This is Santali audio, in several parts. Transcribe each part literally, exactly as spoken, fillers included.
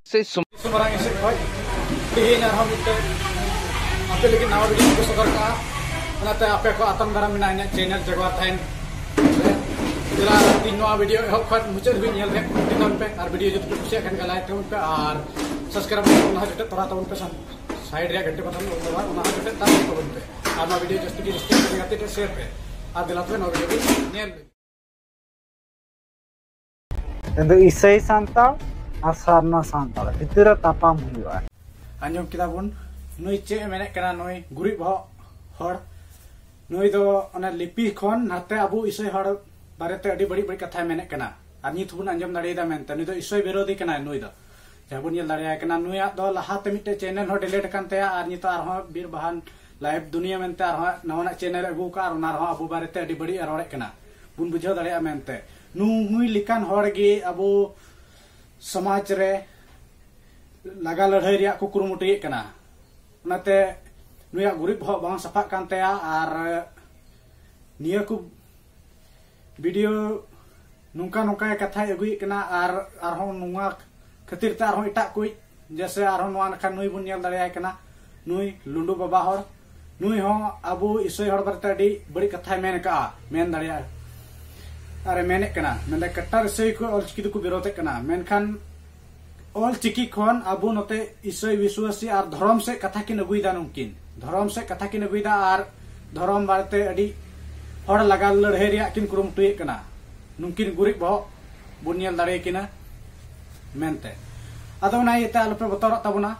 ᱥᱮ ᱥᱩᱢ- ᱥᱩᱢᱟᱨᱟᱝ ᱤᱥᱤᱱ ᱠᱷᱚᱡ ᱛᱮᱦᱮᱧ ᱟᱨᱦᱚᱸ ᱢᱤᱫᱴᱮᱱ ᱟᱯᱮ ᱞᱟᱹᱜᱤᱫ ᱱᱟᱣᱟ ᱵᱷᱤᱰᱤᱭᱳ ᱠᱚ ᱥᱚᱫᱚᱨ ᱠᱟᱜᱼᱟ᱾ ᱚᱱᱟᱛᱮ ᱟᱯᱮ ᱠᱚ ᱟᱛᱟᱝ ᱫᱟᱨᱟᱢ ᱢᱮᱱᱟᱜᱼᱟ ᱤᱧᱟᱹᱜ ᱪᱮᱱᱮᱞ ᱡᱟᱜᱣᱟᱨ ᱛᱟᱦᱮᱱ᱾ ᱪᱮᱫᱟᱜ ᱤᱧ ᱱᱚᱣᱟ ᱵᱷᱤᱰᱤᱭᱳ ᱮᱦᱚᱵ ᱠᱷᱚᱱ ᱢᱩᱪᱟᱹᱫ ᱫᱷᱟᱹᱵᱤᱡ ᱧᱮᱞ ᱨᱮᱭᱟᱜ ᱠᱩᱨᱩᱢᱩᱴᱩ ᱛᱟᱵᱚᱱ ᱯᱮ, ᱟᱨ ᱵᱷᱤᱰᱤᱭᱳ ᱡᱩᱫᱤ ᱯᱮ ᱠᱩᱥᱤᱭᱟᱜ ᱠᱷᱟᱱ ᱞᱟᱭᱤᱠ ᱛᱟᱵᱚᱱ ᱯᱮ, ᱟᱨ ᱥᱟᱵᱥᱠᱨᱟᱭᱤᱵ ᱚᱱᱟ ᱦᱚᱸ ᱡᱚᱴᱮᱫ ᱛᱚᱨᱟ ᱛᱟᱵᱚᱱ ᱯᱮ, ᱥᱟᱭᱤᱰ ᱨᱮᱭᱟᱜ ᱜᱷᱟᱱᱴᱤ ᱵᱟᱴᱚᱱ ᱚᱞ ᱛᱟᱵᱚᱱ ᱚᱱᱟ ᱦᱚᱸ ᱡᱚᱴᱮᱫ ᱛᱟᱵᱚᱱ ᱯᱮ, ᱟᱨ ᱱᱚᱣᱟ ᱵᱷᱤᱰᱤᱭᱳ ᱡᱟᱹᱥᱛᱤ ᱜᱮ ᱡᱟᱹᱥᱛᱤ ᱜᱟᱛᱮ ᱴᱷᱮᱱ ᱥᱮᱭᱟᱨ ᱯᱮ᱾ ᱟᱨ ᱫᱮᱞᱟ ᱛᱚᱵᱮ ᱱᱚᱣᱟ ᱵᱷᱤᱰᱤᱭᱳ ᱵᱚᱱ ᱧᱮᱞ ᱞᱮᱜᱮ᱾ ᱟᱫᱚ ᱤᱥᱟᱹᱭ ᱥᱟᱱᱛᱟᱲ ᱟᱨ ᱥᱟᱨᱱᱟ ᱥᱟᱱᱛᱟᱲ ᱵᱷᱤᱛᱤᱨ ᱨᱮ ᱛᱟᱯᱟᱢ ᱦᱩᱭᱩᱜᱼᱟ᱾ ᱟᱸᱡᱚᱢ ᱠᱮᱫᱟ ᱵᱚᱱ, ᱱᱩᱭ ᱪᱮᱫ ᱮ ᱢᱮᱱᱮᱫ ᱠᱟᱱᱟ, ᱱᱩᱭ ᱜᱩᱨᱤᱡ ᱵᱚᱦᱚᱜ ᱦᱚᱲ᱾ ᱱᱩᱭ ᱫᱚ ᱚᱱᱟ ᱞᱤᱯᱤ ᱠᱷᱚᱱ ᱱᱟᱛᱮ ᱟᱵᱚ ᱤᱥᱟᱹᱭ ᱦᱚᱲ ᱵᱟᱨᱮᱛᱮ ᱟᱹᱰᱤ ᱵᱟᱹᱲᱤᱡ ᱵᱟᱹᱲᱤᱡ ᱠᱟᱛᱷᱟᱭ ᱢᱮᱱᱮᱫ ᱠᱟᱱᱟ᱾ ᱟᱨ ᱱᱤᱛ ᱦᱚᱸᱵᱚᱱ ᱟᱸᱡᱚᱢ ᱫᱟᱲᱮᱭᱟᱫᱟ ᱢᱮᱱᱛᱮ, ᱱᱩᱭ ᱫᱚ ᱤᱥᱟᱹᱭ ᱵᱤᱨᱳᱫᱷᱤ ᱠᱟᱱᱟᱭ᱾ ᱱᱩᱭ ᱫᱚ ᱡᱟᱦᱟᱸ ᱵᱚᱱ ᱧᱮᱞ ᱫᱟᱲᱮᱭᱟᱭ ᱠᱟᱱᱟ, ᱱᱩᱭᱟᱜ ᱫᱚ ᱞᱟᱦᱟᱛᱮ ᱢᱤᱫᱴᱮᱡ ᱪᱮᱱᱮᱞ ᱦᱚᱸ ᱰᱤᱞᱤᱴ ᱟᱠᱟᱱ ᱛᱟᱭᱟ, ᱟᱨ ᱱᱤᱛᱚᱜ ᱟᱨᱦᱚᱸ ᱵᱤᱨ ᱵᱟᱦᱟᱱ ᱞᱟᱭᱤᱵᱷ ᱫᱩᱱᱤᱭᱟᱹ ᱢᱮᱱᱛᱮ ᱟᱨᱦᱚᱸ ᱱᱟᱣᱟᱱᱟᱜ ᱪᱮᱱᱮᱞ ᱟᱹᱜᱩ ᱟᱠᱟᱫ, ᱟᱨ ᱚᱱᱟ ᱨᱮᱦᱚᱸ ᱟᱵᱚ ᱵᱟᱨᱮᱛᱮ ᱟᱹᱰᱤ ᱵᱟᱹᱲᱤᱡ ᱮ ᱨᱚᱲᱮᱫ ᱠᱟᱱᱟ᱾ ᱵᱚᱱ ᱵᱩᱡᱷᱟᱹᱣ ᱫᱟᱲᱮᱭᱟᱜᱼᱟ ᱢᱮᱱᱛᱮ, ᱱᱩᱭ ᱞᱮᱠᱟᱱ ᱦᱚᱲ ᱜᱮ ᱟᱵᱚ ᱥᱚᱢᱟᱡᱽ ᱨᱮ ᱞᱟᱜᱟ ᱞᱟᱹᱲᱦᱟᱹᱭ ᱨᱮᱭᱟᱜ ᱠᱚ ᱠᱩᱨᱩᱢᱩᱴᱩᱭᱮᱫ ᱠᱟᱱᱟ᱾ ᱚᱱᱟᱛᱮ ᱱᱩᱭᱟᱜ ᱜᱩᱨᱤᱡ ᱵᱚᱦᱚᱜ ᱵᱟᱝ ᱥᱟᱯᱷᱟᱜ ᱠᱟᱱ ᱛᱟᱭᱟ᱾ ᱟᱨ ᱱᱤᱭᱟᱹ ᱠᱚ ᱵᱷᱤᱰᱤᱭᱳ ᱱᱚᱝᱠᱟ ᱱᱚᱝᱠᱟ ᱠᱟᱛᱷᱟᱭ ᱟᱹᱜᱩᱭᱮᱫ ᱠᱟᱱᱟ, ᱟᱨ ᱟᱨᱦᱚᱸ ᱱᱚᱣᱟ ᱠᱷᱟᱹᱛᱤᱨ ᱛᱮ ᱟᱨᱦᱚᱸ ᱮᱴᱟᱜ ᱠᱚ, ᱡᱮᱥᱮ ᱟᱨᱦᱚᱸ ᱱᱚᱣᱟ ᱱᱟᱠᱷᱟᱱ ᱱᱩᱭ ᱵᱚᱱ ᱧᱮᱞ ᱫᱟᱲᱮᱭᱟᱭ ᱠᱟᱱᱟ, ᱱᱩᱭ ᱞᱩᱸᱰᱩ ᱵᱟᱵᱟ ᱦᱚᱲ, ᱱᱩᱭ ᱦᱚᱸ ᱟᱵᱚ ᱤᱥᱟᱹᱭ ᱦᱚᱲ ᱵᱟᱨᱮᱛᱮ ᱟᱹᱰᱤ ᱵᱟᱹᱲᱤᱡ ᱠᱟᱛᱷᱟᱭ ᱢᱮᱱ ᱟᱠᱟᱜᱼᱟ, ᱢᱮᱱ ᱫᱟᱲᱮᱭᱟᱜᱼᱟ᱾ ᱟᱨᱮ ᱢᱮᱱᱮᱫ ᱠᱟᱱᱟ, ᱢᱮᱱᱫᱟ ᱠᱟᱴᱴᱟᱨ ᱤᱥᱟᱹᱭ ᱠᱚ ᱚᱞᱪᱤᱠᱤ ᱫᱚᱠᱚ ᱵᱤᱨᱳᱫᱮᱫ ᱠᱟᱱᱟ, ᱢᱮᱱᱠᱷᱟᱱ ᱚᱞᱪᱤᱠᱤ ᱠᱷᱚᱱ ᱟᱵᱚ ᱱᱚᱛᱮ ᱤᱥᱟᱹᱭ ᱵᱤᱥᱣᱟᱥᱤ ᱟᱨ ᱫᱷᱚᱨᱚᱢ ᱥᱮᱫ ᱠᱟᱛᱷᱟ ᱠᱤᱱ ᱟᱹᱜᱩᱭᱮᱫᱟ᱾ ᱱᱩᱠᱤᱱ ᱫᱷᱚᱨᱚᱢ ᱥᱮᱫ ᱠᱟᱛᱷᱟ ᱠᱤᱱ ᱟᱹᱜᱩᱭᱮᱫᱟ ᱟᱨ ᱫᱷᱚᱨᱚᱢ ᱵᱟᱨᱮᱛᱮ ᱟᱹᱰᱤ ᱦᱚᱲ ᱞᱟᱜᱟ ᱞᱟᱹᱲᱦᱟᱹᱭ ᱨᱮᱭᱟᱜ ᱠᱤᱱ ᱠᱩᱨᱩᱢᱩᱴᱩᱭᱮᱫ ᱠᱟᱱᱟ᱾ ᱱᱩᱠᱤᱱ ᱜᱩᱨᱤᱡ ᱵᱚᱦᱚᱜ ᱵᱚᱱ ᱧᱮᱞ ᱫᱟᱲᱮᱭᱟᱠᱤᱱᱟ ᱢᱮᱱᱛᱮ᱾ ᱟᱫᱚ ᱚᱱᱟ ᱤᱭᱟᱹᱛᱮ ᱟᱞᱚᱯᱮ ᱵᱚᱛᱚᱨᱚᱜ ᱛᱟᱵᱚᱱᱟ᱾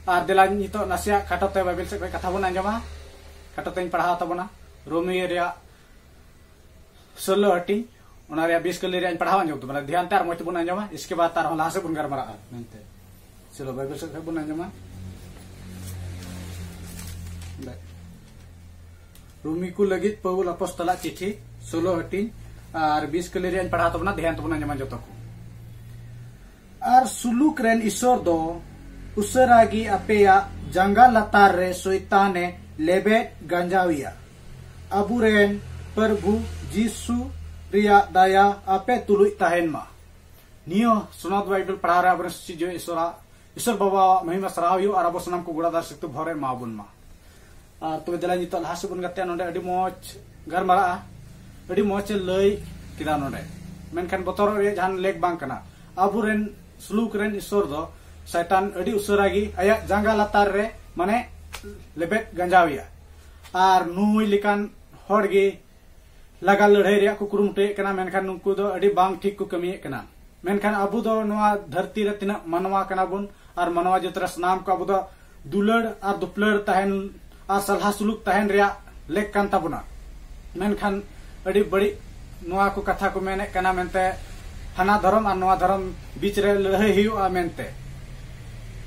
ᱟᱨ ᱫᱮᱞᱟ ᱱᱤᱛᱚᱜ ᱱᱟᱥᱮᱭᱟᱜ ᱠᱷᱟᱴᱚ ᱛᱮ ᱵᱟᱭᱵᱮᱞ ᱥᱮᱫ ᱠᱷᱚᱱ ᱠᱟᱛᱷᱟ ᱵᱚᱱ ᱟᱸᱡᱚᱢᱟ᱾ ᱠᱷᱟᱴᱚ ᱛᱮᱧ ᱯᱟᱲᱦᱟᱣ ᱛᱟᱵᱚᱱᱟ᱾ ᱨᱳᱢᱤᱭᱳ ᱨᱮᱭᱟᱜ ᱥᱳᱞᱳ ᱦᱟᱹᱴᱤᱧ, ᱚᱱᱟ ᱨᱮᱭᱟᱜ ᱵᱤᱥ ᱠᱟᱹᱞᱤ ᱨᱮᱭᱟᱜ ᱤᱧ ᱯᱟᱲᱦᱟᱣ ᱟᱸᱡᱚᱢ ᱛᱟᱵᱚᱱᱟ᱾ ᱫᱷᱮᱭᱟᱱ ᱛᱮ ᱟᱨ ᱢᱚᱡᱽ ᱛᱮᱵᱚᱱ ᱟᱸᱡᱚᱢᱟ, ᱤᱥᱠᱮ ᱵᱟᱫ ᱟᱨᱦᱚᱸ ᱞᱟᱦᱟ ᱥᱮᱫ ᱵᱚᱱ ᱜᱟᱞᱢᱟᱨᱟᱜᱼᱟ ᱢᱮᱱᱛᱮ᱾ ᱪᱚᱞᱚ, ᱵᱟᱭᱵᱮᱞ ᱥᱮᱫ ᱠᱷᱚᱱ ᱵᱚᱱ ᱟᱸᱡᱚᱢᱟ᱾ ᱨᱳᱢᱤ ᱠᱚ ᱞᱟᱹᱜᱤᱫ ᱯᱟᱹᱣᱩᱞ ᱟᱯᱚᱥᱛᱚᱞᱟᱜ ᱪᱤᱴᱷᱤ, ᱥᱳᱞᱳ ᱦᱟᱹᱴᱤᱧ, ᱟᱨ ᱵᱤᱥ ᱠᱟᱹᱞᱤ ᱨᱮᱭᱟᱜ ᱤᱧ ᱯᱟᱲᱦᱟᱣ ᱛᱟᱵᱚᱱᱟ, ᱫᱷᱮᱭᱟᱱ ᱛᱮᱵᱚᱱ ᱟᱸᱡᱚᱢᱟ ᱡᱚᱛᱚ ᱠᱚ᱾ ᱟᱨ ᱥᱩᱞᱩᱠ ᱨᱮᱱ ᱤᱥᱚᱨ ᱫᱚ ᱩᱥᱟᱹᱨᱟ ᱜᱮ ᱟᱯᱮᱭᱟᱜ ᱡᱟᱸᱜᱟ ᱞᱟᱛᱟᱨ ᱨᱮ ᱥᱚᱭᱛᱟᱱᱮ ᱞᱮᱵᱮᱫ ᱜᱟᱸᱡᱟᱣᱮᱭᱟ᱾ ᱟᱵᱚᱨᱮᱱ ᱯᱨᱚᱵᱷᱩ ᱡᱤᱥᱩ ᱨᱮᱭᱟᱜ ᱫᱟᱭᱟ ᱟᱯᱮ ᱛᱩᱞᱩᱡ ᱛᱟᱦᱮᱱ ᱢᱟ᱾ ᱱᱤᱭᱟᱹ ᱥᱚᱱᱚᱛ ᱵᱟᱭᱵᱮᱞ ᱯᱟᱲᱦᱟᱣ ᱨᱮ ᱟᱵᱚᱨᱮᱱ ᱥᱤᱨᱡᱚᱱ ᱤᱥᱚᱨᱟᱜ, ᱤᱥᱚᱨ ᱵᱟᱵᱟᱣᱟᱜ ᱢᱚᱦᱤᱢᱟ ᱥᱟᱨᱦᱟᱣ ᱦᱩᱭᱩᱜ ᱟᱨ ᱟᱵᱚ ᱥᱟᱱᱟᱢ ᱠᱚ ᱜᱚᱲᱟ ᱫᱟᱨ ᱥᱤᱛᱩ ᱵᱷᱚᱨ ᱮ ᱮᱢᱟ ᱵᱚᱱ ᱢᱟ᱾ ᱟᱨ ᱛᱚᱵᱮ ᱫᱮᱞᱟ ᱱᱤᱛᱚᱜ ᱞᱟᱦᱟ ᱥᱮᱫ ᱵᱚᱱ ᱜᱟᱛᱮᱜᱼᱟ᱾ ᱱᱚᱰᱮ ᱟᱹᱰᱤ ᱢᱚᱡᱽ ᱜᱟᱞᱢᱟᱨᱟᱜᱼᱟ, ᱟᱹᱰᱤ ᱢᱚᱡᱽ ᱮ ᱞᱟᱹᱭ ᱠᱮᱫᱟ ᱱᱚᱰᱮ᱾ ᱢᱮᱱᱠᱷᱟᱱ ᱵᱚᱛᱚᱨᱚᱜ ᱨᱮᱭᱟᱜ ᱡᱟᱦᱟᱱ ᱞᱮᱠ ᱵᱟᱝ ᱠᱟᱱᱟ᱾ ᱟᱵᱚᱨᱮᱱ ᱥᱩᱞᱩᱠ ᱨᱮᱱ ᱤᱥᱚᱨ ᱫᱚ ᱥᱟᱭᱛᱟᱱ ᱟᱹᱰᱤ ᱩᱥᱟᱹᱨᱟ ᱜᱮ ᱟᱭᱟᱜ ᱡᱟᱸᱜᱟ ᱞᱟᱛᱟᱨ ᱨᱮ ᱢᱟᱱᱮ ᱞᱮᱵᱮᱫ ᱜᱟᱸᱡᱟᱣᱮᱭᱟ᱾ ᱟᱨ ᱱᱩᱭ ᱞᱮᱠᱟᱱ ᱦᱚᱲ ᱜᱮ ᱞᱟᱜᱟ ᱞᱟᱹᱲᱦᱟᱹᱭ ᱨᱮᱭᱟᱜ ᱠᱚ ᱠᱩᱨᱩᱢᱩᱴᱩᱭᱮᱫ ᱠᱟᱱᱟ, ᱢᱮᱱᱠᱷᱟᱱ ᱱᱩᱠᱩ ᱫᱚ ᱟᱹᱰᱤ ᱵᱟᱝ ᱴᱷᱤᱠ ᱠᱚ ᱠᱟᱹᱢᱤᱭᱮᱫ ᱠᱟᱱᱟ᱾ ᱢᱮᱱᱠᱷᱟᱱ ᱟᱵᱚ ᱫᱚ ᱱᱚᱣᱟ ᱫᱷᱟᱹᱨᱛᱤ ᱨᱮ ᱛᱤᱱᱟᱹᱜ ᱢᱟᱱᱣᱟ ᱠᱟᱱᱟ ᱵᱚᱱ, ᱟᱨ ᱢᱟᱱᱣᱟ ᱡᱟᱹᱛ ᱨᱮ ᱥᱟᱱᱟᱢ ᱠᱚ ᱟᱵᱚ ᱫᱚ ᱫᱩᱞᱟᱹᱲ ᱟᱨ ᱫᱩᱯᱞᱟᱹᱲ ᱛᱟᱦᱮᱱ ᱟᱨ ᱥᱟᱞᱦᱟ ᱥᱩᱞᱩᱠ ᱛᱟᱦᱮᱱ ᱨᱮᱭᱟᱜ ᱞᱮᱠ ᱠᱟᱱ ᱛᱟᱵᱚᱱᱟ᱾ ᱢᱮᱱᱠᱷᱟᱱ ᱟᱹᱰᱤ ᱵᱟᱹᱲᱤᱡ ᱱᱚᱣᱟ ᱠᱚ ᱠᱟᱛᱷᱟ ᱠᱚ ᱢᱮᱱᱮᱫ ᱠᱟᱱᱟ ᱢᱮᱱᱛᱮ, ᱦᱟᱱᱟ ᱫᱷᱚᱨᱚᱢ ᱟᱨ ᱱᱚᱣᱟ ᱫᱷᱚᱨᱚᱢ ᱵᱤᱪ ᱨᱮ ᱞᱟᱹᱲᱦᱟᱹᱭ ᱦᱩᱭᱩᱜᱼᱟ ᱢᱮᱱᱛᱮ᱾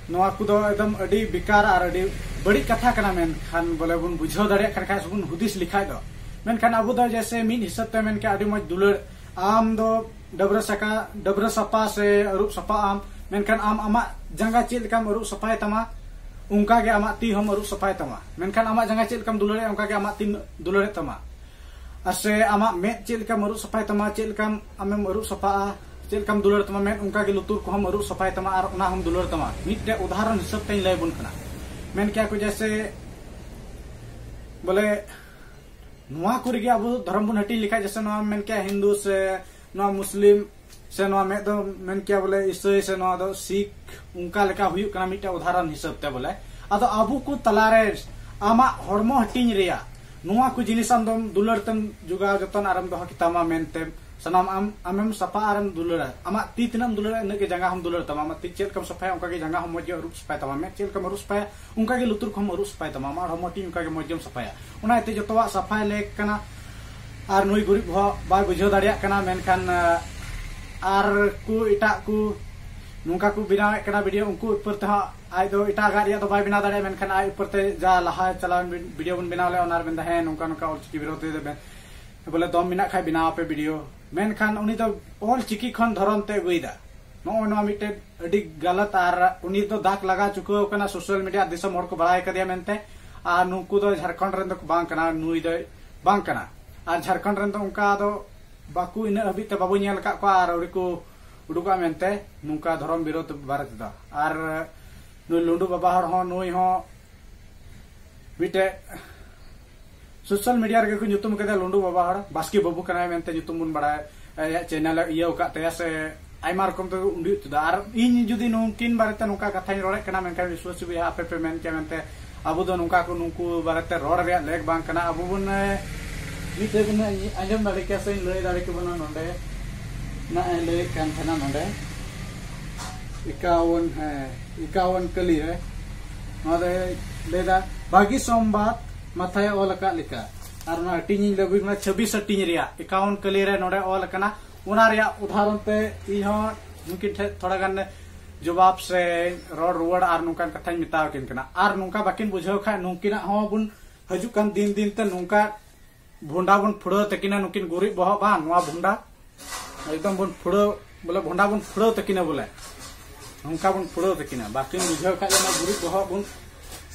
ᱱᱚᱣᱟ ᱠᱚᱫᱚ ᱮᱠᱫᱚᱢ ᱟᱹᱰᱤ ᱵᱮᱠᱟᱨ ᱟᱨ ᱟᱹᱰᱤ ᱵᱟᱹᱲᱤᱡ ᱠᱟᱛᱷᱟ ᱠᱟᱱᱟ᱾ ᱢᱮᱱᱠᱷᱟᱱ ᱵᱚᱞᱮ ᱵᱚᱱ ᱵᱩᱡᱷᱟᱹᱣ ᱫᱟᱲᱮᱭᱟᱜ ᱠᱟᱱ ᱠᱷᱟᱡ ᱥᱮ ᱵᱚᱱ ᱦᱩᱫᱤᱥ ᱞᱮᱠᱷᱟᱡ ᱫᱚ, ᱢᱮᱱᱠᱷᱟᱱ ᱟᱵᱚ ᱫᱚ ᱡᱮᱭᱥᱮ ᱢᱤᱫ ᱦᱤᱥᱟᱹᱵ ᱛᱮ ᱢᱮᱱ ᱠᱮᱭᱟ ᱟᱹᱰᱤ ᱢᱚᱡᱽ ᱫᱩᱞᱟᱹᱲ, ᱟᱢ ᱫᱚ ᱰᱟᱹᱵᱽᱨᱟᱹ ᱥᱟᱠᱟ ᱰᱟᱹᱵᱽᱨᱟᱹ ᱥᱟᱯᱷᱟ ᱥᱮ ᱟᱹᱨᱩᱵ ᱥᱟᱯᱷᱟ ᱟᱢ, ᱢᱮᱱᱠᱷᱟᱱ ᱟᱢ ᱟᱢᱟᱜ ᱡᱟᱸᱜᱟ ᱪᱮᱫ ᱞᱮᱠᱟᱢ ᱟᱹᱨᱩᱵ ᱥᱟᱯᱷᱟᱭ ᱛᱟᱢᱟ, ᱚᱱᱠᱟ ᱜᱮ ᱟᱢᱟᱜ ᱛᱤ ᱦᱚᱸᱢ ᱟᱹᱨᱩᱵ ᱥᱟᱯᱷᱟᱭ ᱛᱟᱢᱟ᱾ ᱢᱮᱱᱠᱷᱟᱱ ᱟᱢᱟᱜ ᱡᱟᱸᱜᱟ ᱪᱮᱫ ᱞᱮᱠᱟᱢ ᱫᱩᱞᱟᱹᱲᱮᱫᱼᱟ, ᱚᱱᱠᱟ ᱜᱮ ᱟᱢᱟᱜ ᱛᱤᱢ ᱫᱩᱞᱟᱹᱲᱮᱫ ᱛᱟᱢᱟ᱾ ᱟᱨ ᱥᱮ ᱟᱢᱟᱜ ᱢᱮᱫ ᱪᱮᱫ ᱞᱮᱠᱟᱢ ᱟᱹᱨᱩᱵ ᱥᱟᱯᱷᱟᱭ ᱛᱟᱢᱟ, ᱪᱮᱫ ᱞᱮᱠᱟᱢ ᱟᱢᱮᱢ ᱟᱹᱨᱩᱵ ᱥᱟᱯᱷᱟᱜᱼᱟ, ᱪᱮᱫ ᱞᱮᱠᱟᱢ ᱫᱩᱞᱟᱹᱲ ᱛᱟᱢᱟ ᱢᱮᱫ, ᱚᱱᱠᱟ ᱜᱮ ᱞᱩᱛᱩᱨ ᱠᱚᱦᱚᱸᱢ ᱟᱹᱨᱩᱵ ᱥᱟᱯᱷᱟᱭ ᱛᱟᱢᱟ ᱟᱨ ᱚᱱᱟ ᱦᱚᱸᱢ ᱫᱩᱞᱟᱹᱲ ᱛᱟᱢᱟ᱾ ᱢᱤᱫᱴᱮᱡ ᱩᱫᱟᱦᱚᱨᱚᱱ ᱦᱤᱥᱟᱹᱵ ᱛᱮᱧ ᱞᱟᱹᱭ ᱟᱵᱚᱱ ᱠᱟᱱᱟ᱾ ᱢᱮᱱ ᱠᱮᱭᱟ ᱠᱚ ᱡᱮᱭᱥᱮ ᱵᱚᱞᱮ ᱱᱚᱣᱟ ᱠᱚᱨᱮ ᱜᱮ ᱟᱵᱚ ᱫᱷᱚᱨᱚᱢ ᱵᱚᱱ ᱦᱟᱹᱴᱤᱧ ᱞᱮᱠᱷᱟᱡ, ᱡᱮᱭᱥᱮ ᱱᱚᱣᱟ ᱢᱮᱱ ᱠᱮᱭᱟ ᱦᱤᱱᱫᱩ ᱥᱮ ᱱᱚᱣᱟ ᱢᱩᱥᱞᱤᱢ ᱥᱮ ᱱᱚᱣᱟ ᱢᱮᱫ ᱫᱚ ᱢᱮᱱ ᱠᱮᱭᱟ ᱵᱚᱞᱮ ᱤᱥᱟᱹᱭ ᱥᱮ ᱱᱚᱣᱟ ᱫᱚ ᱥᱤᱠᱷ, ᱚᱱᱠᱟ ᱞᱮᱠᱟ ᱦᱩᱭᱩᱜ ᱠᱟᱱᱟ ᱢᱤᱫᱴᱮᱡ ᱩᱫᱟᱦᱚᱨᱚᱱ ᱦᱤᱥᱟᱹᱵ ᱛᱮ᱾ ᱵᱚᱞᱮ ᱟᱫᱚ ᱟᱵᱚ ᱠᱚ ᱛᱟᱞᱟᱨᱮ ᱟᱢᱟᱜ ᱦᱚᱲᱢᱚ ᱦᱟᱹᱴᱤᱧ ᱨᱮᱭᱟᱜ ᱱᱚᱣᱟ ᱠᱚ ᱡᱤᱱᱤᱥ ᱟᱢ ᱫᱚᱢ ᱫᱩᱞᱟᱹᱲ ᱛᱮᱢ ᱡᱚᱜᱟᱣ ᱡᱚᱛᱚᱱ ᱟᱨᱮᱢ ᱫᱚᱦᱚ ᱠᱮᱛᱟᱢᱟ ᱢᱮᱱᱛᱮ, ᱥᱟᱱᱟᱢ ᱟᱢ ᱟᱢᱮᱢ ᱥᱟᱯᱷᱟ ᱟᱨᱮᱢ ᱫᱩᱞᱟᱹᱲᱟ᱾ ᱟᱢᱟᱜ ᱛᱤ ᱛᱤᱱᱟᱹᱜ ᱮᱢ ᱫᱩᱞᱟᱹᱲᱟ ᱤᱱᱟᱹᱜ ᱜᱮ ᱡᱟᱸᱜᱟ ᱦᱚᱸᱢ ᱫᱩᱞᱟᱹᱲ ᱛᱟᱢᱟ᱾ ᱟᱢᱟᱜ ᱛᱤ ᱪᱮᱫ ᱞᱮᱠᱟᱢ ᱥᱟᱯᱷᱟᱭᱟ ᱚᱱᱠᱟ ᱜᱮ ᱡᱟᱸᱜᱟ ᱦᱚᱸ ᱢᱚᱡᱽ ᱜᱮ ᱟᱹᱨᱩᱵ ᱥᱟᱯᱷᱟᱭ ᱛᱟᱢᱟ᱾ ᱢᱮᱫ ᱪᱮᱫ ᱞᱮᱠᱟᱢ ᱟᱹᱨᱩᱵ ᱥᱟᱯᱷᱟᱭᱟ ᱚᱱᱠᱟ ᱜᱮ ᱞᱩᱛᱩᱨ ᱠᱚᱦᱚᱸᱢ ᱟᱹᱨᱩᱵ ᱥᱟᱯᱷᱟᱭ ᱛᱟᱢᱟ᱾ ᱟᱢᱟᱜ ᱦᱚᱲᱢᱚ ᱦᱟᱹᱴᱤᱧ ᱚᱱᱠᱟ ᱜᱮ ᱢᱚᱡᱽ ᱜᱮᱢ ᱥᱟᱯᱷᱟᱭᱟ᱾ ᱚᱱᱟ ᱤᱭᱟᱹᱛᱮ ᱡᱚᱛᱚᱣᱟᱜ ᱥᱟᱯᱷᱟᱭ ᱞᱮᱠ ᱠᱟᱱᱟ᱾ ᱟᱨ ᱱᱩᱭ ᱜᱩᱨᱤᱡ ᱵᱚᱦᱚᱜ ᱵᱟᱭ ᱵᱩᱡᱷᱟᱹᱣ ᱫᱟᱲᱮᱭᱟᱜ ᱠᱟᱱᱟ, ᱢᱮᱱᱠᱷᱟᱱ ᱟᱨ ᱠᱚ ᱮᱴᱟᱜ ᱠᱚ ᱱᱚᱝᱠᱟ ᱠᱚ ᱵᱮᱱᱟᱣᱮᱫ ᱠᱟᱱᱟ ᱵᱷᱤᱰᱤᱭᱳ, ᱩᱱᱠᱩ ᱩᱯᱚᱨ ᱛᱮᱦᱚᱸ ᱟᱡ ᱫᱚ ᱮᱴᱟᱜᱟᱜ ᱨᱮᱭᱟᱜ ᱫᱚ ᱵᱟᱭ ᱵᱮᱱᱟᱣ ᱫᱟᱲᱮᱭᱟᱜᱼᱟ, ᱢᱮᱱᱠᱷᱟᱱ ᱟᱡ ᱩᱯᱚᱨ ᱛᱮ ᱡᱟ ᱞᱟᱦᱟ ᱪᱟᱞᱟᱣᱮᱱ ᱵᱷᱤᱰᱤᱭᱳ ᱵᱚᱱ ᱵᱮᱱᱟᱣ ᱞᱮᱫᱼᱟ ᱚᱱᱟ ᱨᱮ ᱢᱮᱱᱫᱟ ᱦᱮᱸ ᱱᱚᱝᱠᱟ ᱱᱚᱝᱠᱟ ᱚᱞᱪᱤᱠᱤ ᱵᱤᱨᱳᱫᱷ ᱨᱮ ᱵᱚᱞᱮ ᱫᱚᱢ ᱢᱮᱱᱟᱜ ᱠᱷᱟᱡ ᱵᱮᱱᱟᱣ ᱟᱯᱮ ᱵᱷᱤᱰᱤᱭᱳ, ᱢᱮᱱᱠᱷᱟᱱ ᱩᱱᱤ ᱫᱚ ᱚᱞ ᱪᱤᱠᱤ ᱠᱷᱚᱱ ᱫᱷᱚᱨᱚᱢ ᱛᱮ ᱟᱹᱜᱩᱭᱮᱫᱟ᱾ ᱱᱚᱜᱼᱚᱭ ᱱᱚᱣᱟ ᱢᱤᱫᱴᱮᱱ ᱟᱹᱰᱤ ᱜᱟᱞᱟᱛ ᱟᱨ ᱩᱱᱤ ᱫᱚ ᱫᱟᱜᱽ ᱞᱟᱜᱟᱣ ᱪᱩᱠᱟᱹᱣ ᱟᱠᱟᱱᱟ ᱥᱳᱥᱟᱞ ᱢᱤᱰᱤᱭᱟ, ᱫᱤᱥᱚᱢ ᱦᱚᱲ ᱠᱚ ᱵᱟᱲᱟᱭ ᱠᱟᱫᱮᱭᱟ ᱢᱮᱱᱛᱮ᱾ ᱟᱨ ᱱᱩᱠᱩ ᱫᱚ ᱡᱷᱟᱲᱠᱷᱚᱸᱰ ᱨᱮᱱ ᱫᱚ ᱵᱟᱝ ᱠᱟᱱᱟ, ᱱᱩᱭ ᱫᱚᱭ ᱵᱟᱝ ᱠᱟᱱᱟ᱾ ᱟᱨ ᱡᱷᱟᱲᱠᱷᱚᱸᱰ ᱨᱮᱱ ᱫᱚ ᱚᱱᱠᱟ ᱫᱚ ᱵᱟᱠᱚ ᱤᱱᱟᱹᱜ ᱦᱟᱹᱵᱤᱡ ᱛᱮ ᱵᱟᱵᱚ ᱧᱮᱞ ᱟᱠᱟᱫ ᱠᱚᱣᱟ ᱟᱨ ᱟᱹᱣᱨᱤ ᱠᱚ ᱩᱰᱩᱠᱚᱜᱼᱟ ᱢᱮᱱᱛᱮ ᱱᱚᱝᱠᱟ ᱫᱷᱚᱨᱚᱢ ᱵᱤᱨᱳᱫᱷ ᱵᱟᱨᱮ ᱛᱮᱫᱚ᱾ ᱟᱨ ᱱᱩᱭ ᱞᱩᱸᱰᱩ ᱵᱟᱵᱟ ᱦᱚᱲ ᱦᱚᱸ, ᱱᱩᱭ ᱦᱚᱸ ᱢᱤᱫᱴᱮᱡ social media ᱨᱮᱜᱮ ᱠᱚ ᱧᱩᱛᱩᱢ ᱠᱮᱫᱟ ᱞᱩᱸᱰᱩ ᱵᱟᱵᱟ ᱦᱚᱲ, ᱵᱟᱥᱠᱮ ᱵᱟᱹᱵᱩ ᱠᱟᱱᱟᱭ ᱢᱮᱱᱛᱮ ᱧᱩᱛᱩᱢ ᱵᱚᱱ ᱵᱟᱲᱟᱭᱟ᱾ ᱟᱭᱟᱜ channel ᱮ ᱤᱭᱟᱹ ᱟᱠᱟᱫ ᱛᱟᱭᱟ ᱥᱮ ᱟᱭᱢᱟ ᱨᱚᱠᱚᱢ ᱛᱮ ᱩᱰᱩᱠ ᱦᱚᱪᱚ ᱫᱟ᱾ ᱟᱨ ᱤᱧ ᱡᱩᱫᱤ ᱱᱩᱝᱠᱤᱱ ᱵᱟᱨᱮᱛᱮ ᱱᱚᱝᱠᱟ ᱠᱟᱛᱷᱟᱧ ᱨᱚᱲᱮᱫ ᱠᱟᱱᱟ, ᱢᱮᱱᱠᱷᱟᱱ ᱵᱤᱥᱣᱟᱥᱤ ᱵᱚᱭᱦᱟ ᱟᱯᱮ ᱯᱮ ᱢᱮᱱ ᱠᱮᱭᱟ ᱢᱮᱱᱛᱮ ᱟᱵᱚ ᱫᱚ ᱱᱚᱝᱠᱟ ᱠᱚ ᱱᱩᱠᱩ ᱵᱟᱨᱮᱛᱮ ᱨᱚᱲ ᱨᱮᱭᱟᱜ ᱞᱮᱠ ᱵᱟᱝ ᱠᱟᱱᱟ᱾ ᱟᱵᱚ ᱵᱚᱱ, ᱮ, ᱢᱤᱫᱴᱮᱡ ᱵᱚᱱ ᱟᱸᱡᱚᱢ ᱫᱟᱲᱮ ᱠᱮᱭᱟ ᱥᱮᱧ ᱞᱟᱹᱭ ᱫᱟᱲᱮ ᱠᱮᱵᱚᱱᱟ ᱱᱚᱰᱮ᱾ ᱱᱟᱜ ᱮ ᱞᱟᱹᱭᱮᱫ ᱠᱟᱱ ᱛᱟᱦᱮᱱᱟ ᱱᱚᱰᱮ ᱮᱠᱟᱣᱚᱱ, ᱦᱮᱸ, ᱮᱠᱟᱣᱚᱱ ᱠᱟᱹᱞᱤ ᱨᱮ᱾ ᱱᱚᱣᱟ ᱫᱚᱭ ᱞᱟᱹᱭᱫᱟ ᱵᱷᱟᱹᱜᱤ ᱥᱚᱢᱵᱟᱫ ᱢᱟᱛᱷᱟᱭ ᱚᱞ ᱟᱠᱟᱫ ᱞᱮᱠᱟ᱾ ᱟᱨ ᱚᱱᱟ ᱦᱟᱹᱴᱤᱧ ᱤᱧ ᱞᱟᱹᱭ ᱠᱟᱱᱟ, ᱪᱷᱟᱵᱵᱤᱥ ᱦᱟᱹᱴᱤᱧ ᱨᱮᱭᱟᱜ ᱮᱠᱟᱣᱚᱱ ᱠᱟᱹᱞᱤ ᱨᱮ ᱱᱚᱰᱮ ᱚᱞ ᱟᱠᱟᱱᱟ᱾ ᱚᱱᱟ ᱨᱮᱭᱟᱜ ᱩᱫᱟᱦᱚᱨᱚᱱ ᱛᱮ ᱤᱧ ᱦᱚᱸ ᱩᱱᱠᱤᱱ ᱴᱷᱮᱱ ᱛᱷᱚᱲᱟ ᱜᱟᱱ ᱡᱚᱵᱟᱵ ᱥᱮ ᱨᱚᱲ ᱨᱩᱣᱟᱹᱲ ᱟᱨ ᱱᱚᱝᱠᱟᱱ ᱠᱟᱛᱷᱟᱧ ᱢᱮᱛᱟᱣ ᱟᱹᱠᱤᱱ ᱠᱟᱱᱟ᱾ ᱟᱨ ᱱᱚᱝᱠᱟ ᱵᱟᱹᱠᱤᱱ ᱵᱩᱡᱷᱟᱹᱣ ᱠᱷᱟᱡ ᱱᱩᱝᱠᱤᱱᱟᱜ ᱦᱚᱸ ᱵᱚᱱ ᱦᱤᱡᱩᱜ ᱠᱟᱱ ᱫᱤᱱ ᱫᱤᱱ ᱛᱮ ᱱᱚᱝᱠᱟ ᱵᱷᱚᱸᱰᱟ ᱵᱚᱱ ᱯᱷᱩᱲᱟᱹᱣ ᱛᱟᱹᱠᱤᱱᱟ, ᱱᱩᱠᱤᱱ ᱜᱩᱨᱤᱡ ᱵᱚᱦᱚᱜ ᱵᱟᱝ, ᱱᱚᱣᱟ ᱵᱷᱚᱸᱰᱟ ᱮᱠᱫᱚᱢ ᱵᱚᱱ ᱯᱷᱩᱲᱟᱹᱣ, ᱵᱚᱞᱮ ᱵᱷᱚᱸᱰᱟ ᱵᱚᱱ ᱯᱷᱩᱲᱟᱹᱣ ᱛᱟᱹᱠᱤᱱᱟ, ᱵᱚᱞᱮ ᱱᱚᱝᱠᱟ ᱵᱚᱱ ᱯᱷᱩᱲᱟᱹᱣ ᱛᱟᱹᱠᱤᱱᱟ᱾ ᱵᱟᱹᱠᱤᱱ ᱵᱩᱡᱷᱟᱹᱣ ᱠᱷᱟᱡ ᱚᱱᱟ ᱜᱩᱨᱤᱡ ᱵᱚᱦᱚᱜ ᱵᱚᱱ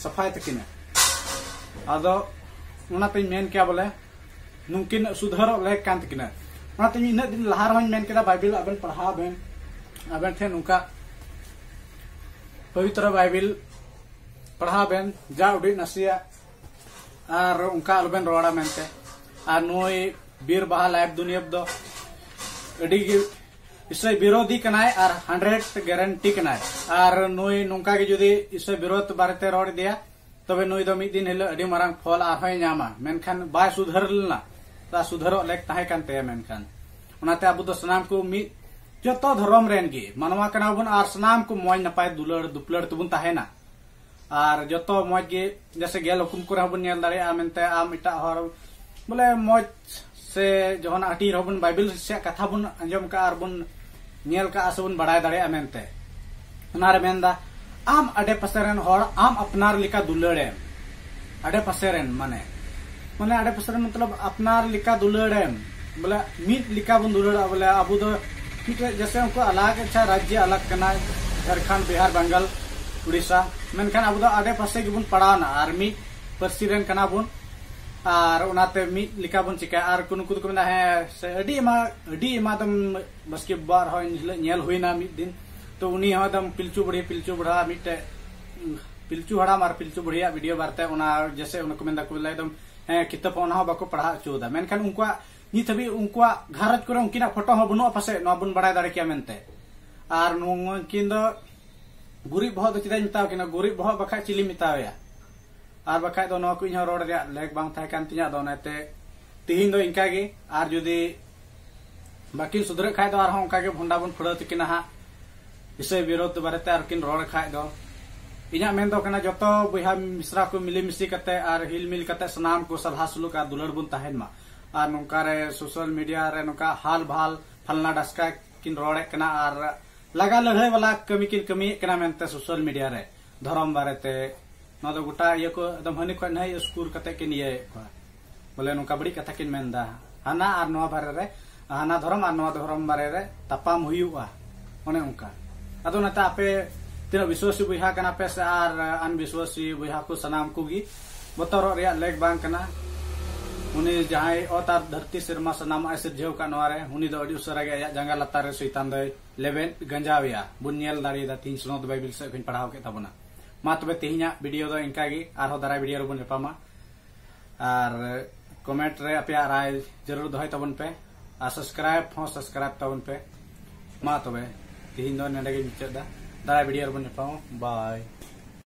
ᱥᱟᱯᱷᱟᱭ ᱛᱟᱹᱠᱤᱱᱟ᱾ ᱟᱫᱚ ᱚᱱᱟᱛᱤᱧ ᱢᱮᱱ ᱠᱮᱭᱟ ᱵᱚᱞᱮ ᱱᱩᱝᱠᱤᱱ ᱥᱩᱫᱷᱟᱹᱨᱚᱜ ᱞᱮᱠ ᱠᱟᱱ ᱛᱟᱹᱠᱤᱱᱟ᱾ ᱚᱱᱟᱛᱮ ᱤᱧ ᱤᱱᱟᱹᱜ ᱫᱤᱱ ᱞᱟᱦᱟ ᱨᱮᱦᱚᱸᱧ ᱢᱮᱱ ᱠᱮᱫᱟ, ᱵᱟᱭᱵᱮᱞ ᱟᱵᱮᱱ ᱯᱟᱲᱦᱟᱣ ᱵᱮᱱ, ᱟᱵᱮᱱ ᱴᱷᱮᱱ ᱱᱚᱝᱠᱟ ᱯᱚᱵᱤᱛᱨᱚ ᱵᱟᱭᱵᱮᱞ ᱯᱟᱲᱦᱟᱣ ᱵᱮᱱ, ᱡᱟ ᱩᱰᱤᱡ ᱱᱟᱥᱮᱭᱟᱜ, ᱟᱨ ᱚᱱᱠᱟ ᱟᱞᱚᱵᱮᱱ ᱨᱚᱲᱟ ᱢᱮᱱᱛᱮ᱾ ᱟᱨ ᱱᱩᱭ ᱵᱤᱨ ᱵᱟᱦᱟ ᱞᱟᱭᱤᱵ ᱫᱩᱱᱤᱭᱟᱹ ᱫᱚ ᱟᱹᱰᱤ ᱜᱮ ᱤᱥᱟᱹᱭ ᱵᱤᱨᱳᱫᱷᱤ ᱠᱟᱱᱟᱭ ᱟᱨ ᱦᱟᱱᱰᱨᱮᱰ ᱜᱟᱨᱮᱱᱴᱤ ᱠᱟᱱᱟᱭ᱾ ᱟᱨ ᱱᱩᱭ ᱱᱚᱝᱠᱟ ᱜᱮ ᱡᱩᱫᱤ ᱤᱥᱟᱹᱭ ᱵᱤᱨᱳᱫᱷ ᱵᱟᱨᱮᱛᱮ ᱨᱚᱲ ᱤᱫᱤᱭᱟ, ᱛᱚᱵᱮ ᱱᱩᱭ ᱫᱚ ᱢᱤᱫ ᱫᱤᱱ ᱦᱤᱞᱳᱜ ᱟᱹᱰᱤ ᱢᱟᱨᱟᱝ ᱯᱷᱚᱞ ᱟᱨᱦᱚᱸᱭ ᱧᱟᱢᱟ᱾ ᱢᱮᱱᱠᱷᱟᱱ ᱵᱟᱭ ᱥᱩᱫᱷᱟᱹᱨ ᱞᱮᱱᱟ, ᱛᱟ ᱥᱩᱫᱷᱟᱹᱨᱚᱜ ᱞᱮᱠ ᱛᱟᱦᱮᱸ ᱠᱟᱱ ᱛᱟᱭᱟ᱾ ᱢᱮᱱᱠᱷᱟᱱ ᱚᱱᱟᱛᱮ ᱟᱵᱚ ᱫᱚ ᱥᱟᱱᱟᱢ ᱠᱚ ᱢᱤᱫ, ᱡᱚᱛᱚ ᱫᱷᱚᱨᱚᱢ ᱨᱮᱱ ᱜᱮ ᱢᱟᱱᱣᱟ ᱠᱟᱱᱟ ᱵᱚᱱ ᱟᱨ ᱥᱟᱱᱟᱢ ᱠᱚ ᱢᱚᱡᱽ ᱱᱟᱯᱟᱭ ᱫᱩᱞᱟᱹᱲ ᱫᱩᱯᱞᱟᱹᱲ ᱛᱮᱵᱚᱱ ᱛᱟᱦᱮᱱᱟ᱾ ᱟᱨ ᱡᱚᱛᱚ ᱢᱚᱡᱽ ᱜᱮ, ᱡᱮᱭᱥᱮ ᱜᱮᱞ ᱦᱩᱠᱩᱢ ᱠᱚᱨᱮ ᱦᱚᱸᱵᱚᱱ ᱧᱮᱞ ᱫᱟᱲᱮᱭᱟᱜᱼᱟ ᱢᱮᱱᱛᱮ, ᱟᱢ ᱮᱴᱟᱜ ᱦᱚᱲ ᱵᱚᱞᱮ ᱢᱚᱡᱽ ᱥᱮ ᱡᱚᱦᱚᱱᱟᱜ ᱦᱟᱹᱴᱤᱧ ᱨᱮᱦᱚᱸ ᱵᱚᱱ ᱵᱟᱭᱵᱮᱞ ᱨᱮᱭᱟᱜ ᱠᱟᱛᱷᱟ ᱵᱚᱱ ᱟᱸᱡᱚᱢ ᱠᱟᱜᱼᱟ ᱟᱨ ᱵᱚᱱ ᱧᱮᱞ ᱠᱟᱜᱼᱟ ᱥᱮ ᱵᱚᱱ ᱵᱟᱲᱟᱭ ᱫᱟᱲᱮᱭᱟᱜᱼᱟ ᱢᱮᱱᱛᱮ᱾ ᱚᱱᱟᱨᱮ ᱢᱮᱱᱫᱟ, ᱟᱢ ᱟᱰᱮ ᱯᱟᱥᱮ ᱨᱮᱱ ᱦᱚᱲ ᱟᱢ ᱟᱯᱱᱟᱨ ᱞᱮᱠᱟ ᱫᱩᱞᱟᱹᱲ ᱮᱢ᱾ ᱟᱰᱮ ᱯᱟᱥᱮ ᱨᱮᱱ ᱢᱟᱱᱮ, ᱢᱟᱱᱮ ᱟᱰᱮ ᱯᱟᱥᱮ ᱨᱮᱱ ᱢᱚᱛᱞᱚᱵ ᱟᱯᱱᱟᱨ ᱞᱮᱠᱟ ᱫᱩᱞᱟᱹᱲ ᱮᱢ, ᱵᱚᱞᱮ ᱢᱤᱫ ᱞᱮᱠᱟ ᱵᱚᱱ ᱫᱩᱞᱟᱹᱲᱚᱜᱼᱟ᱾ ᱵᱚᱞᱮ ᱟᱵᱚ ᱫᱚ ᱢᱤᱫᱴᱮᱡ ᱡᱮᱭᱥᱮ ᱩᱱᱠᱩ ᱟᱞᱟᱜᱽ, ᱟᱪᱪᱷᱟ, ᱨᱟᱡᱽᱡᱚ ᱟᱞᱟᱜᱽ ᱠᱟᱱᱟ, ᱡᱷᱟᱲᱠᱷᱚᱸᱰ, ᱵᱤᱦᱟᱨ, ᱵᱟᱝᱜᱟᱞ, ᱩᱲᱤᱥᱥᱟ, ᱢᱮᱱᱠᱷᱟᱱ ᱟᱵᱚ ᱫᱚ ᱟᱰᱮ ᱯᱟᱥᱮ ᱜᱮᱵᱚᱱ ᱯᱟᱲᱟᱣᱱᱟ ᱟᱨ ᱢᱤᱫ ᱯᱟᱹᱨᱥᱤ ᱨᱮᱱ ᱠᱟᱱᱟ ᱵᱚᱱ᱾ ᱟᱨ ᱚᱱᱟᱛᱮ ᱢᱤᱫ ᱞᱮᱠᱟ ᱵᱚᱱ ᱪᱤᱠᱟᱹᱭᱟ᱾ ᱟᱨ ᱠᱚ ᱱᱩᱠᱩ ᱫᱚᱠᱚ ᱢᱮᱱᱟ, ᱦᱮᱸ ᱥᱮ, ᱟᱹᱰᱤ ᱮᱢᱟ ᱟᱹᱰᱤ ᱮᱢᱟ ᱫᱚᱢ ᱵᱟᱥᱠᱮ ᱵᱟᱵᱟ ᱦᱚᱸ ᱮᱱ ᱦᱤᱞᱳᱜ ᱧᱮᱞ ᱦᱩᱭᱱᱟ ᱢᱤᱫ ᱫᱤᱱ᱾ ᱛᱚ ᱩᱱᱤ ᱦᱚᱸ ᱮᱠᱫᱚᱢ ᱯᱤᱞᱪᱩ ᱵᱩᱲᱦᱤ ᱯᱤᱞᱪᱩ ᱵᱩᱲᱦᱟ ᱢᱤᱫᱴᱮᱡ ᱯᱤᱞᱪᱩ ᱦᱟᱲᱟᱢ ᱟᱨ ᱯᱤᱞᱪᱩ ᱵᱩᱲᱦᱤᱭᱟᱜ ᱵᱷᱤᱰᱤᱭᱳ ᱵᱟᱨᱮᱛᱮ ᱚᱱᱟ ᱡᱮᱥᱮ ᱚᱱᱟ ᱠᱚ ᱢᱮᱱᱫᱟ ᱠᱚ ᱵᱚᱞᱮ ᱮᱠᱫᱚᱢ, ᱦᱮᱸ, ᱠᱤᱛᱟᱹᱵ ᱦᱚᱸ ᱚᱱᱟ ᱦᱚᱸ ᱵᱟᱠᱚ ᱯᱟᱲᱦᱟᱣ ᱦᱚᱪᱚ ᱮᱫᱟ᱾ ᱢᱮᱱᱠᱷᱟᱱ ᱩᱱᱠᱩᱣᱟᱜ ᱱᱤᱛ ᱦᱟᱹᱵᱤᱡ ᱩᱱᱠᱩᱣᱟᱜ ᱜᱷᱟᱨᱚᱸᱡᱽ ᱠᱚᱨᱮ ᱩᱱᱠᱤᱱᱟᱜ ᱯᱷᱳᱴᱳ ᱦᱚᱸ ᱵᱟᱹᱱᱩᱜᱼᱟ ᱯᱟᱥᱮᱡ, ᱱᱚᱣᱟ ᱵᱚᱱ ᱵᱟᱲᱟᱭ ᱫᱟᱲᱮ ᱠᱮᱭᱟ ᱢᱮᱱᱛᱮ᱾ ᱟᱨ ᱱᱩᱠᱤᱱ ᱫᱚ ᱜᱩᱨᱤᱡ ᱵᱚᱦᱚᱜ ᱫᱚ ᱪᱮᱫᱟᱜ ᱤᱧ ᱢᱮᱛᱟᱣ ᱠᱤᱱᱟ? ᱜᱩᱨᱤᱡ ᱵᱚᱦᱚᱜ ᱵᱟᱠᱷᱟᱡ ᱪᱤᱞᱤ ᱢᱮᱛᱟᱣᱮᱭᱟ? ᱟᱨ ᱵᱟᱠᱷᱟᱡ ᱫᱚ ᱱᱚᱣᱟ ᱠᱚ ᱤᱧᱦᱚᱸ ᱨᱚᱲ ᱨᱮᱭᱟᱜ ᱞᱮᱠ ᱵᱟᱝ ᱛᱟᱦᱮᱸ ᱠᱟᱱ ᱛᱤᱧᱟᱹ᱾ ᱟᱫᱚ ᱚᱱᱟᱛᱮ ᱛᱤᱦᱤᱧ ᱫᱚ ᱤᱱᱠᱟ ᱜᱮ, ᱟᱨ ᱡᱩᱫᱤ ᱵᱟᱹᱠᱤᱱ ᱥᱩᱫᱷᱨᱟᱹᱜ ᱠᱷᱟᱡ ᱫᱚ ᱟᱨᱦᱚᱸ ᱚᱱᱠᱟ ᱜᱮ ᱵᱷᱚᱸᱰᱟ ᱵᱚᱱ ᱯᱷᱩᱲᱟᱹᱣ ᱛᱟᱹᱠᱤᱱᱟ ᱦᱟᱸᱜ᱾ ᱤᱥᱟᱹᱭ ᱵᱤᱨᱳᱫᱷ ᱵᱟᱨᱮᱛᱮ ᱟᱨ ᱠᱤᱱ ᱨᱚᱲ ᱠᱷᱟᱡ ᱫᱚ, ᱤᱧᱟᱹᱜ ᱢᱮᱱ ᱫᱚ ᱠᱟᱱᱟ, ᱡᱚᱛᱚ ᱵᱚᱭᱦᱟ ᱢᱤᱥᱨᱟ ᱠᱚ ᱢᱤᱞᱮ ᱢᱤᱥᱤ ᱠᱟᱛᱮ ᱟᱨ ᱦᱤᱞ ᱢᱤᱞ ᱠᱟᱛᱮ ᱥᱟᱱᱟᱢ ᱠᱚ ᱥᱟᱞᱦᱟ ᱥᱩᱞᱩᱠ ᱟᱨ ᱫᱩᱞᱟᱹᱲ ᱵᱚᱱ ᱛᱟᱦᱮᱱ ᱢᱟ᱾ ᱟᱨ ᱱᱚᱝᱠᱟ ᱨᱮ ᱥᱳᱥᱟᱞ ᱢᱤᱰᱤᱭᱟ ᱨᱮ ᱱᱚᱝᱠᱟ ᱦᱟᱞ ᱵᱷᱟᱞ ᱯᱷᱟᱞᱱᱟ ᱰᱟᱥᱠᱟ ᱠᱤᱱ ᱨᱚᱲᱮᱫ ᱠᱟᱱᱟ ᱟᱨ ᱞᱟᱜᱟ ᱞᱟᱹᱲᱦᱟᱹᱭ ᱵᱟᱞᱟ ᱠᱟᱹᱢᱤ ᱠᱤᱱ ᱠᱟᱹᱢᱤᱭᱮᱫ ᱠᱟᱱᱟ ᱢᱮᱱᱛᱮ ᱥᱳᱥᱟᱞ ᱢᱤᱰᱤᱭᱟ ᱨᱮ ᱫᱷᱚᱨᱚᱢ ᱵᱟᱨᱮᱛᱮ᱾ ᱱᱚᱣᱟ ᱫᱚ ᱜᱚᱴᱟ ᱤᱭᱟᱹ ᱠᱚ ᱮᱠᱫᱚᱢ ᱦᱟᱹᱱᱤ ᱠᱷᱚᱱ ᱱᱟᱹᱭ ᱥᱠᱩᱨ ᱠᱟᱛᱮ ᱠᱤᱱ ᱤᱭᱟᱹᱭᱮᱫ ᱠᱚᱣᱟ, ᱵᱚᱞᱮ ᱱᱚᱝᱠᱟ ᱵᱟᱹᱲᱤᱡ ᱠᱟᱛᱷᱟ ᱠᱤᱱ ᱢᱮᱱᱫᱟ᱾ ᱦᱟᱱᱟ ᱟᱨ ᱱᱚᱣᱟ ᱵᱟᱨᱮ ᱨᱮ, ᱦᱟᱱᱟ ᱫᱷᱚᱨᱚᱢ ᱟᱨ ᱱᱚᱣᱟ ᱫᱷᱚᱨᱚᱢ ᱵᱟᱨᱮ ᱨᱮ ᱛᱟᱯᱟᱢ ᱦᱩᱭᱩᱜᱼᱟ, ᱚᱱᱮ ᱚᱱᱠᱟ᱾ ᱟᱫᱚ ᱚᱱᱟᱛᱮ ᱟᱯᱮ ᱛᱤᱱᱟᱹᱜ ᱵᱤᱥᱣᱟᱥᱤ ᱵᱚᱭᱦᱟ ᱠᱟᱱᱟ ᱯᱮ ᱥᱮ ᱟᱨ ᱟᱱᱵᱤᱥᱣᱟᱥᱤ ᱵᱚᱭᱦᱟ ᱠᱚ, ᱥᱟᱱᱟᱢ ᱠᱚᱜᱮ ᱵᱚᱛᱚᱨᱚᱜ ᱨᱮᱭᱟᱜ ᱞᱮᱠ ᱵᱟᱝ ᱠᱟᱱᱟ᱾ ᱩᱱᱤ ᱡᱟᱦᱟᱸᱭ ᱚᱛ ᱟᱨ ᱫᱷᱟᱹᱨᱛᱤ ᱥᱮᱨᱢᱟ ᱥᱟᱱᱟᱢᱟᱜ ᱮ ᱥᱤᱨᱡᱟᱹᱣ ᱟᱠᱟᱫ ᱱᱚᱣᱟ ᱨᱮ, ᱩᱱᱤ ᱫᱚ ᱟᱹᱰᱤ ᱩᱥᱟᱹᱨᱟ ᱜᱮ ᱟᱭᱟᱜ ᱡᱟᱸᱜᱟ ᱞᱟᱛᱟᱨ ᱨᱮ ᱥᱚᱭᱛᱟᱱ ᱫᱚᱭ ᱞᱮᱵᱮᱫ ᱜᱟᱸᱡᱟᱣᱮᱭᱟ᱾ ᱵᱚᱱ ᱧᱮᱞ ᱫᱟᱲᱮᱭᱟᱫᱟ ᱛᱤᱦᱤᱧ ᱥᱚᱱᱚᱛ ᱵᱟᱭᱵᱮᱞ ᱥᱮᱫ ᱠᱷᱚᱱ ᱯᱟᱲᱦᱟᱣ ᱠᱮᱫ ᱛᱟᱵᱚᱱᱟ᱾ ᱢᱟ ᱛᱚᱵᱮ ᱛᱮᱦᱮᱧᱟᱜ ᱵᱷᱤᱰᱤᱭᱳ ᱫᱚ ᱤᱱᱠᱟ ᱜᱮ, ᱟᱨᱦᱚᱸ ᱫᱟᱨᱟᱭ ᱵᱷᱤᱰᱤᱭᱳ ᱨᱮᱵᱚᱱ ᱧᱟᱯᱟᱢᱟ᱾ ᱟᱨ ᱠᱚᱢᱮᱱᱴ ᱨᱮ ᱟᱯᱮᱭᱟᱜ ᱨᱟᱭ ᱡᱟᱹᱨᱩᱲ ᱫᱚᱦᱚᱭ ᱛᱟᱵᱚᱱ ᱯᱮ, ᱟᱨ ᱥᱟᱵᱥᱠᱨᱟᱭᱤᱵ ᱦᱚᱸ ᱥᱟᱵᱥᱠᱨᱟᱭᱤᱵ ᱛᱟᱵᱚᱱ ᱯᱮ᱾ ᱢᱟ ᱛᱚᱵᱮ ᱛᱤᱦᱤᱧ ᱫᱚ ᱱᱚᱰᱮ ᱜᱮᱧ ᱢᱩᱪᱟᱹᱫ ᱮᱫᱟ᱾ ᱫᱟᱨᱟᱭ ᱵᱷᱤᱰᱤᱭᱳ ᱨᱮᱵᱚᱱ ᱧᱟᱯᱟᱢᱟ᱾ ᱵᱟᱭ᱾